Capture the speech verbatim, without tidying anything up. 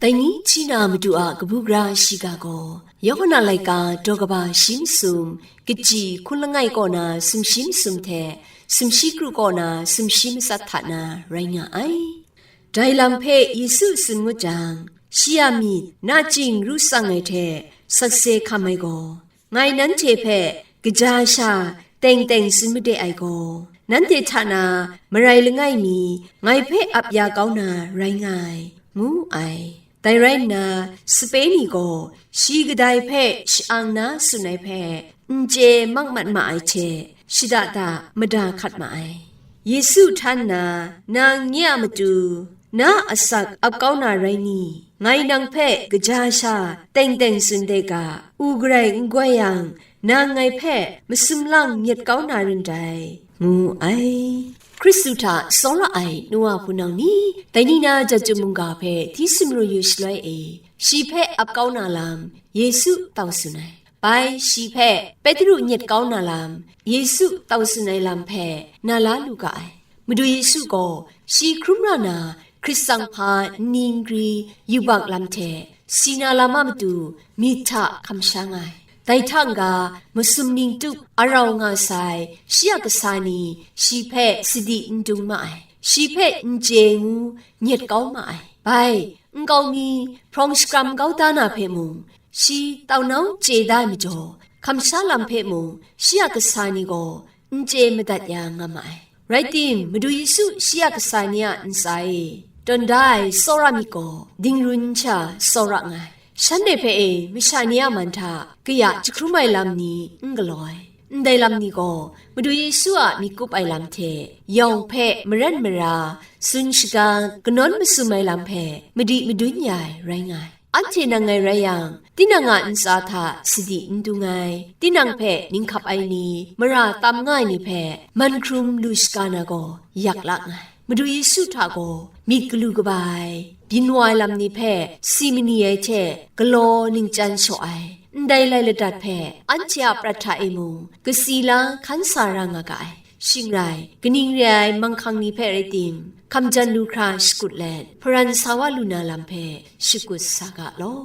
Dai ni hti na Madu a kabu gara shiga gaw, Yawhan a laika daw kaba shi masum, kaji hkun langai kaw na sumshi masum hte sumshi kru kaw na sumshi matsat hta na rai nga ai. Dai lam hpe Yesu tsun ngut jang, shi a myit nachying ru tsang ai hte sakse hkam ai gaw, ngai nanhte hpe kaja sha teng teng tsun made ai gaw, nanhte hta na marai langai mi ngai hpe ap ya kau na rai nga ai, ngu ai. Dai rai nna, sape ni gaw shi kadai hpe sha-ang na tsun ai hpe n chye mak mat ma ai hte, shada da mada hkat ma ai. Yesu htan nna, "Nang nye a matu, na asak ap kau na rai ni? Ngai nang hpe kaja sha teng teng tsun de ga, u garai n goi yang, nang ngai hpe masum lang nyet kau na rin dai," ngu ai. Hkristu hta tsawra ai nu wa hpunau ni, dai ni na Jahtum mungga hpe hti sumru yu shaloi e, shi hpe ap kau na lam Yesu tau tsun ai. Bai shi hpe Petru nyet kau na lam, Yesu tau tsun ai lam hpe na la lu ga ai. Madu Yesu gaw shi hkrum ra na, Hkristan hpa nni nkri yubak lam hte si na lam a matu myit hta hkam sha nga ai. Dai hta n-ga, masum ning tup arau nga sai shi a kasa ni shi hpe sadi n dung ma ai, shi hpe n chye ngu nyet kau ma ai. Bai, nkau mi hprawng shakram kau da na hpe mung, shi tau nau chye da ai majaw, hkam sha lam hpe mung shi a kasa ni gaw n chye madat ya nga ma ai. Rai tim, Madu Yesu shi a kasa ni a ntsa e tawn da ai tsawra myit gaw, dingrun sha tsawra nga ai. Shanhte hpe e masha ni a man hta kaya jahkrum ai lam ni n galaw ai. Ndai lam ni gaw, Madu Yesu a myit kup ai lam hte, yawng hpe maren mara, tsun shaga, kanawn masum ai lam hpe madi madun ya ai rai nga ai. Anhte nang ngai rai yang, tinang a ntsa hta sadi n dung ai, tinang hpe ninghkap ai ni, mara tam nga ai ni hpe man hkrum lu shaga na gaw, yak la nga ai. Madu Yesu hta gaw myit galu kaba ai, byin wa ai lam ni hpe si mani ai hte galaw ningchyan shaw ai, ndai lai ladat hpe anhte a prat hta e mung kasi la hkan sa ra nga ga ai. Shing rai, kaning re ai manghkang ni hpe rai tim, hkamjan lu hkra shakut let, hparan sa wa lu na lam hpe shakut sa ga law.